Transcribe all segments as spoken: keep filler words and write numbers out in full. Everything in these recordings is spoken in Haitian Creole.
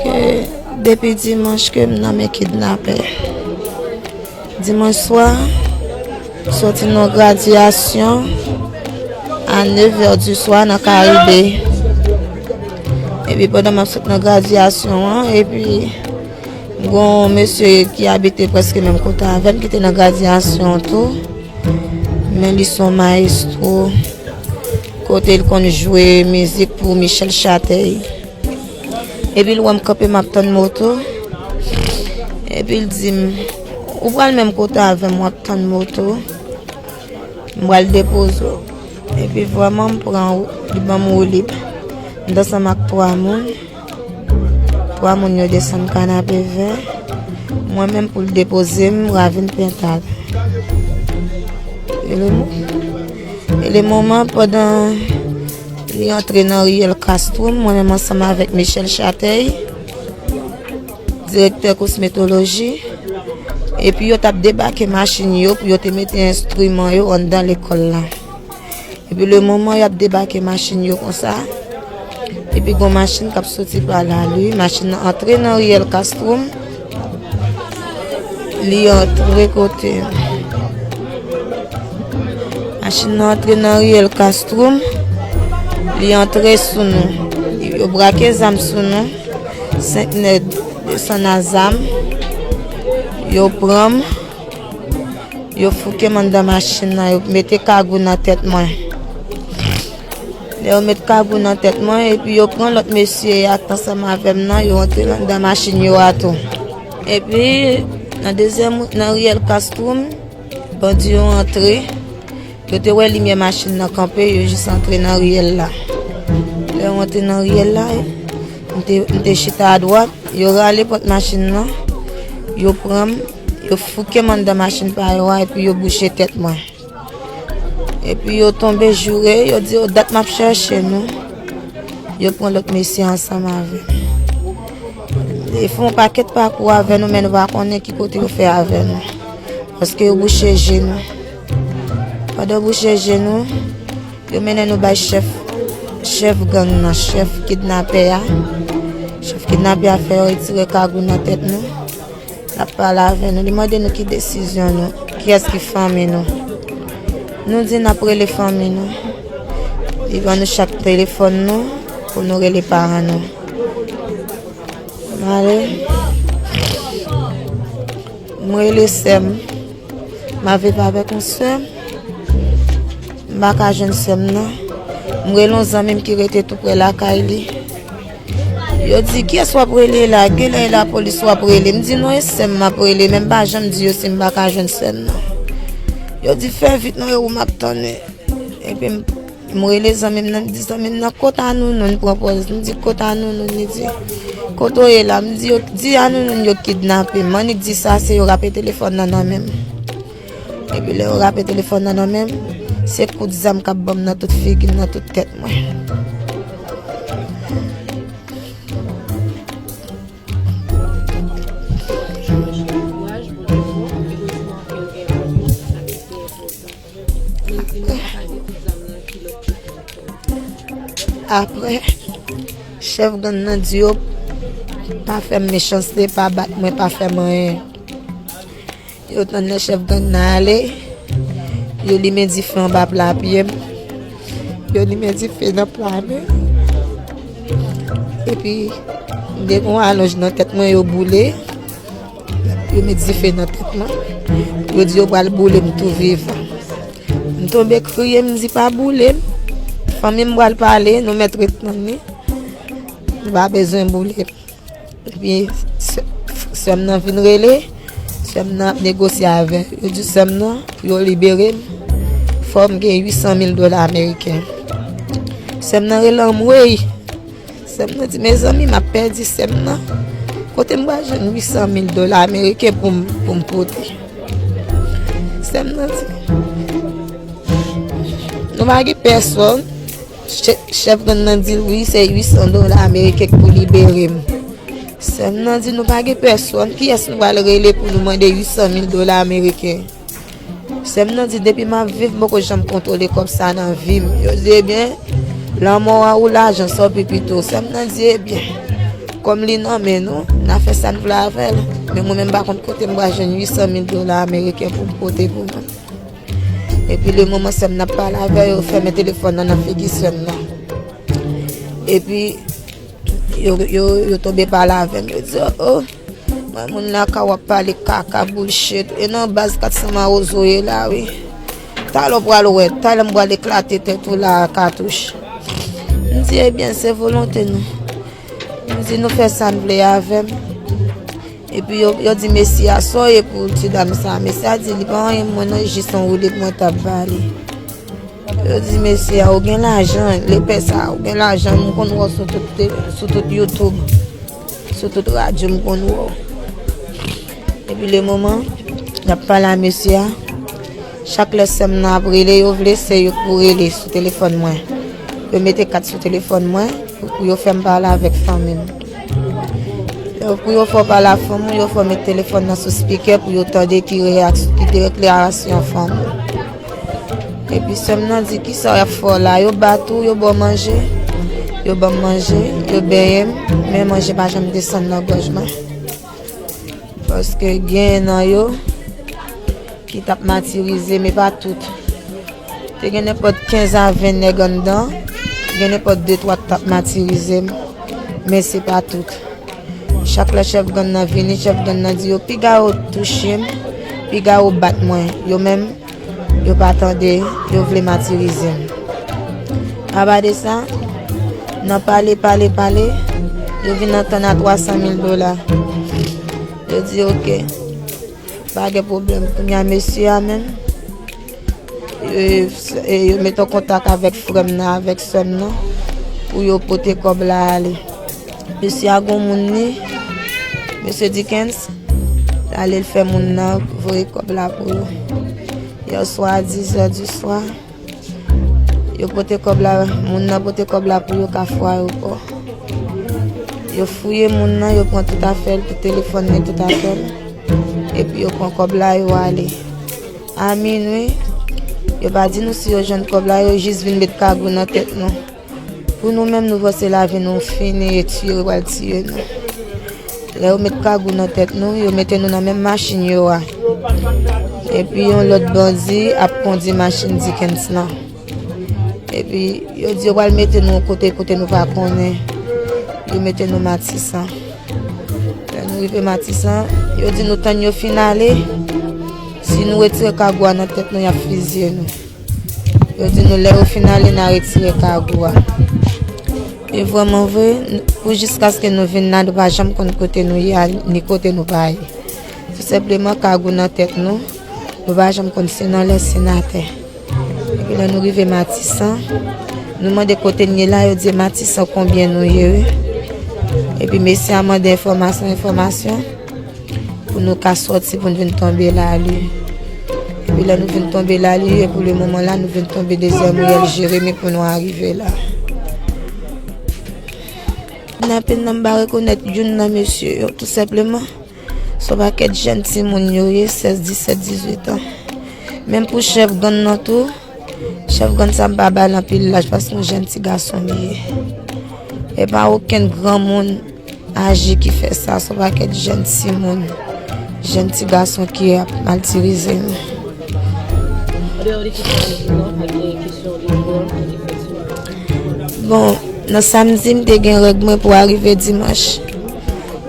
Ke depi dimanch ke m nan men kidnapè. Dimanch swa, soti nan gradyasyon a nevè di swa nan Karibe. Epi pandan m ap sot nan gradyasyon an, epi gon mesye ki abite prèske menm kote avè m ki te nan gradyasyon an tou. Men li se yon mayestwo kote l konn jwe mizik pou Michel Chatèy. Epi l wè m kanpe, m ap tann moto. Epi l di m, "Ou pral menm kote avè m, w ap tann moto. M pral depoze w." Epi vrèman, m pran, li ban m woulib. M t ansanm ak twa moun. Twa moun yo desann Kanapevè. Mwen menm pou l depoze m, Ravin Pentad. E le mo-, e le moman, pandan li antre nan riyèl Castrum, mwen menm ansanm avèk Michel Chatèy, direktè kosmetoloji, epi yo t ap debake machin yo pou yo te mete enstriman yo anndan lekòl la. Epi le moman y ap debake machin yo konsa, epi gon machin k ap soti pa la, li, machin nan antre nan riyèl Castrum, li antre kote. Machin nan antre nan riyèl Castrum, li antre sou nou. Yo brake zam sou nou, senk nèg desann a zam, yo pran m. Yo fouke m anndan machin nan, yo mete kagou nan tèt mwen. Lè yo met kagou nan tèt mwen, epi yo pran lòt mesye a k t ansanm avè m nan, yo antre anndan machin yo a tou. Epi, nan dezyèm, nan riyèl Castrum, bandi yo antre. Yo te wè limyè machin nan kanpe, yo jis antre nan riyèl la. Lè yo antre nan riyèl la, m te, m te chita adwat, yo rale pòt machin nan, yo pran m, yo fouke m anndan machin pa yo a, epi yo bouche tèt mwen. Epi yo tonbe joure, yo di yo dat m ap chèche nou. Yo pran lòt mesye ansanm avè m. Yo fè yon pakèt pakou avè nou, men nou pa konnen ki kote yo fè avè nou. Paske yo bouche je nou. Pandan yo bouche je nou, yo mennen nou bay chèf, chèf gang nan, chèf kidnapè a. Chèf kidnapè a fè yo retire kagou nan tèt nou. L ap pale avè nou. Li mande nou ki desizyon nou, kiyès ki fanmi nou. Nou di n ap rele fanmi nou. Li ban nou chak telefòn nou pou nou rele paran nou. M ale. M rele sè m. M ap viv avèk yon sè m. M pa ka jwenn sè m nan. M rele yon zanmi m ki rete tou prè lakay li. Yo di, "Kiyès w ap rele la? Genlè e lapolis w ap rele." M di, "Non, e sè m m ap rele, men m pa janm di yo si m pa ka jwenn sè m nan." Yo di, "Fè vit non, e ou m ap tann wi." Epi m, m rele zanmi m nan, m di, "Zanmi m nan, kote Anounoun?" Pran pòz, m di, "Kote Anounoun?" Li di, "Kote w ye la?" M di, "Yo, di Anounoun yo kidnape m." M annik di sa, se yo rape telefòn nan nan men m. Epi lè yo rape telefòn nan nan men m, se kout zam k ap ban m nan tout figi m, nan tout tèt mwen. Apre, chèf gang nan di yo pa fè m mechanste, pa bat mwen, pa fè m anyen. Yo tann lè chèf gang nan ale, yo limen dife anba pla pye m. Yo limen dife nan pla men m. Epi, m te gen yon alonj nan tèt mwen, yo boule. Yo met dife nan tèt mwen. Yo di yo pral boule m tou vivan. M tonbe kriye, m di, "Pa boule m. Fanmi m pral pale, nou mèt ret tann li. Nou pa bezwen boule m." Epi, sè, sè m nan vin rele. Sè m nan ap negosye avè yo. Yo di sè m nan, pou yo libere m, fò m gen uit san mil dola ameriken. Sè m nan rele anmwey. Sè m nan di, "Mezanmi, m ap pèdi sè m nan. Kote m pral jwenn uit san mil dola ameriken pou m, pou m pote?" Sè m nan di, "Nou pa gen pèsòn." Chè-, chèf gang nan di l, "Wi, se uit san dola ameriken k pou libere m." Sè m nan di, "Nou pa gen pèsòn. Kiyès nou pral rele pou nou mande uit san mil dola ameriken?" Sè m nan di, "Depi m ap viv, m poko janm kontwole kòb sa nan vi m." Yo di, "Ebyen, lanmò a ou lajan, sa w pi pito." Sè m nan di, "Ebyen, Kòm li nan men nou, n a fè sa n vle avè l. Men mwen menm, m pa konn kote m pral jwenn uit san mil dola ameriken pou m pote pou mwen. Epi le moman sè m nan ap pale avè yo, fèmen telefòn nan nan figi sè m nan. Epi yo, yo, yo tonbe pale avè m. Yo di, "Oh, oh, mwen moun lakay w ap pale kaka, bullshit. E nan baz kat san mawozo ye la, wi. Talè w pral wè, talè m pral eklate tèt ou la a katouch." M di, "Ebyen, se volonte nou." M di, "Nou fè sa n vle avè m." Epi yo, yo di mesye a, "Sa w ye pou ti dam sa a?" Mesye a di, "Li pa anyen mwen non, jis yon woulib mwen t ap ba li." Yo di mesye a, "Ou gen lajan, lepè sa a, ou gen lajan, m konn wè w sou tout te-, sou tout YouTube, sou tout radyo, m konn wè w." Epi le moman n ap pale a mesye a, chak lè sè m nan ap rele, yo vle se yo k pou rele sou telefòn mwen. Yo mete kat sou telefòn mwen pou, pou yo fè m pale avèk fanmi m. Yo, pou yo fè w pale a fanmi w, yo fè w met telefòn nan sou spikè pou yo tande ki reyaksyon, ki deklarasyon fanmi w. Epi sè m nan di, "Kisa y ap fè w la? Yo bat ou, yo ba w manje?" Yo ban m manje, yo benyen m, men manje pa janm desann nan gòj mwen. Paske gen nan yo ki t ap matirize m, men pa tout. Te gen nenpòt kenz a ven nèg anndan, gen nenpòt de twa ki t ap matirize m, men se pa tout. Chak lè chèf gang nan vini, chèf gang nan di yo piga yo touche m, piga yo bat mwen. Yo menm, yo pa tande, yo vle matirize m. Apa de sa, nan pale, pale, pale, yo vin antann a twa san mil dola. Yo di, "Oke, pa gen pwoblèm." Kounye a, mesye a menm, e, e, yo mete an kontak avèk frè m nan, avèk sè m nan, pou yo pote kòb la ale. Mesye a gon moun li, mesye Dickens, l ale l fè moun nan voye kòb la pou yo. Yè swa a dizè di swa, yo pote kòb la, moun nan pote kòb la pou yo Kafou Ayewopò. Yo fouye moun nan, yo pran tout afè l, tout telefòn li, tout afè l. Epi yo pran kòb la, yo ale. A minwi, yo pa di nou si yo jwenn kòb la, yo jis vin met kagou nan tèt nou. Pou nou menm, nou panse lavi nou fini, e tiye yo pral tiye nou. Lè yo met kagou nan tèt nou, yo mete nou nan menm machin yo a. Epi yon lòt bandi ap kondi machin Dickens lan. Epi yo di yo pral mete nou kote, kote nou pa konnen. Yo mete nou Matisan. Lè nou rive Matisan, yo di nou tann yo fin ale. Si nou retire kagou a nan tèt nou, y ap fizye nou. Yo di nou lè yo fin ale, n a retire kagou a. E vrèman vre, n-, pou jiskaske nou vin la, nou pa janm konn kote nou ye a, ni kote nou pa ye. Tou senpleman, kagou nan tèt nou, nou pa janm konn si nan lè, si nan tè. Epi lè nou rive Matisan, nou mande kote n ye la, yo di Matisan konbyen nou ye, wi. Epi mesye a mande enfòmasyon, enfòmasyon. Pou nou ka sòti, pou n vin tonbe Lali. Epi lè nou vin tonbe Lali, e pou le moman la, nou vin tonbe dezyèm riyèl Jeremi pou nou arive la. Nan pen nan m pa rekonèt youn nan mesye yo, tou senpleman. Se yon pakèt jèn timoun yo ye, sèz, disèt, dizuit an. Menm pou chèf gang nan tou, chèf gang sa m pa ba l anpil laj paske yon jèn ti gason li ye. E pa okenn granmoun aji ki fè sa, se yon pakèt jèn timoun, jèn ti gason ki ap matirize nou. Bon, nan samdi, m te gen règ mwen pou arive dimanch.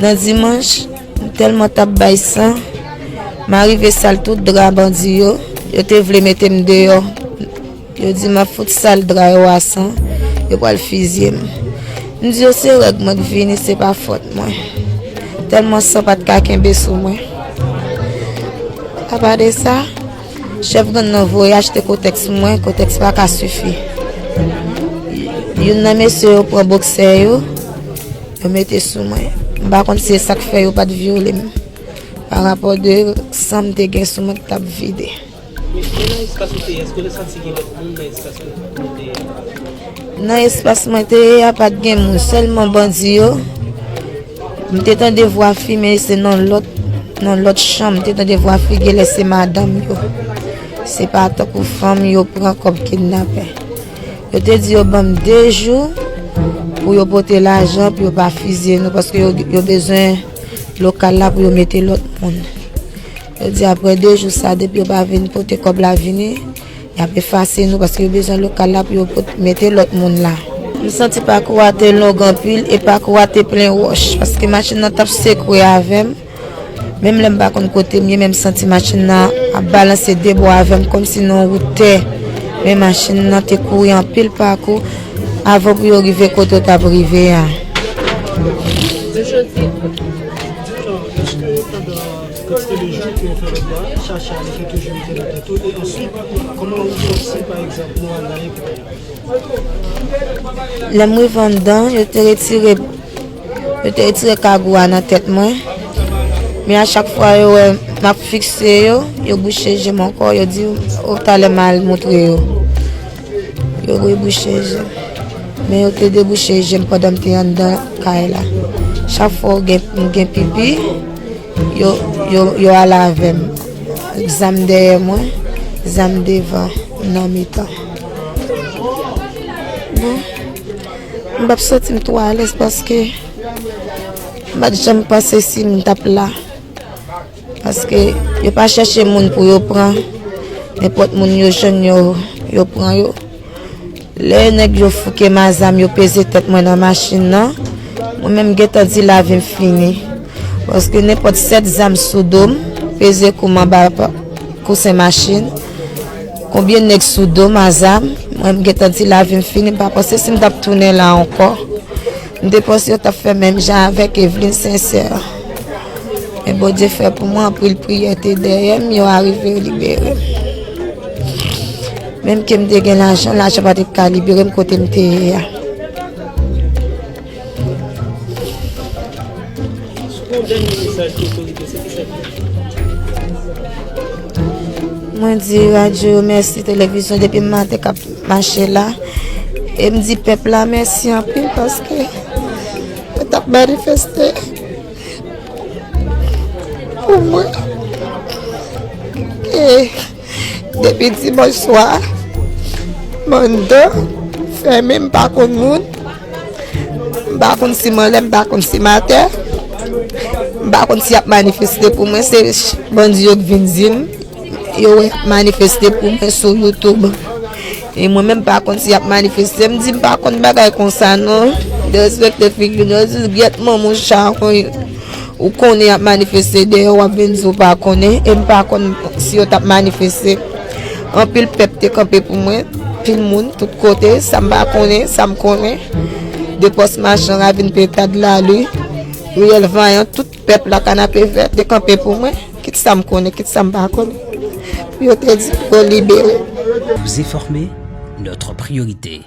Nan dimanch, m tèlman t ap bay san, m arive sal tout dra bandi yo, yo te vle mete m deyò. Yo di m ap fout sal dra yo a san, yo pral fizye m. M di yo se règ mwen k vini, se pa fòt mwen. Tèlman san pa t ka kenbe sou mwen. Apa de sa, chèf gang nan voye achte kotèks pou mwen, kotèks pa ka sifi. Youn nan mesye yo pran boksè yo, yo mete sou mwen. M pa konn si se sa k fè yo pa t vyole m. Pa rapò de san m te gen sou mwen k t ap vide. Men nan espas ou te ye, èske w te santi gen lòt moun nan espas ou te ye a? Nan espas mwen te ye a, pa t gen moun, sèlman bandi yo. M te tande vwa fi, men se nan lòt, nan lòt chanm, m te tande vwa fi, genlè se madanm yo. Se pa tankou fanm yo pran kòm kidnapè. Yo te di yo ban m de jou, Pou yo pote lajan, pou yo pa fizye nou, paske yo, yo bezwen lokal la pou yo mete lòt moun. Yo di apre de jou sa, depi yo pa vin pote kòb la vini, y ap efase nou, paske yo bezwen lokal la pou yo pot-, mete lòt moun la. M santi pakou a te long anpil e pakou a te plen wòch, paske machin nan t ap sekwe avè m. Menm lè m pa konn kote m ye, men m santi machin nan ap balanse de bò avè m, kòmsi nan wout tè. Men machin nan te kouri anpil pakou avan pou yo rive kote yo t ap rive a. Est-ce que pendant quantité de jours que vous faites là, chache ale kèk jou mete nan tèt ou, e answit, kòman ou santi, pa egzanp, nou al la epi Lè m rive anndan, yo te retire, yo te retire kagou a nan tèt mwen. Men a chak fwa yo wè m ap fikse yo, yo bouche je m ankò, yo di, o, talè m al montre yo. Yo rebouche je m. Men yo te debouche je m pandan m te anndan kay la. Chak fwa w gen, m gen pipi, yo, yo, yo al avè m. Zam dèyè mwen, zam devan, nan mitan. Bon, m p ap santi m twò alèz paske m pa t janm panse si m t ap la. Paske yo pa chèche moun pou yo pran. Nenpòt moun yo jwenn yo, yo pran yo. Lè nèg yo fouke m a zam, yo peze tèt mwen nan machin nan, mwen menm m gentan di lavi m fini. Paske nenpòt sèt zam sou do m, peze kou m anba pa-, kousen machin. Konbyen nèg sou do m a zam, mwen m gentan di lavi m fini, m pa panse si m t ap tounen la ankò. M te panse yo t ap fè menm jan avèk Evelyne Sincère. Men Bondye fè pou mwen, anpil priyè te dèyè m, yo arive libere m. Menm ke m te gen lajan, lajan pa te ka libere m kote m te ye a. Mwen di radyo yo mèsi, televizyon, depi m maten k ap mache la. E m di pèp la mèsi anpil paske yo t ap manifeste pou mwen. E depi dimanch swa, m anndan, fèmen, m pa konn moun. M pa konn si m anlè, m pa konn si m atè. M pa konn si y ap manifeste pou mwen. Se ch-, bandi yo k vin di m, yo wè y ap manifeste pou mwen sou YouTube. E mwen menm, m pa konn si y ap manifeste. M di, m pa konn bagay konsa non. Derespekte figi nou. Yo di, gyèt manman w chawony. Ou konnen y ap manifeste dèyè w, w ap vin di w pa konnen, e m pa konn si yo t ap manifeste. Anpil pèp te kanpe pou mwen, anpil moun, tout kote, sa m pa konnen, sa m konnen. De pòs machan, Ravin Petad, Lali, Riyèl Vayan, tout pèp la, Kanapevè, te kanpe pou mwen, kit sa m konnen, kit sa m pa konnen. Pou yo te di pou yo libere. Vous informer, notre priorité.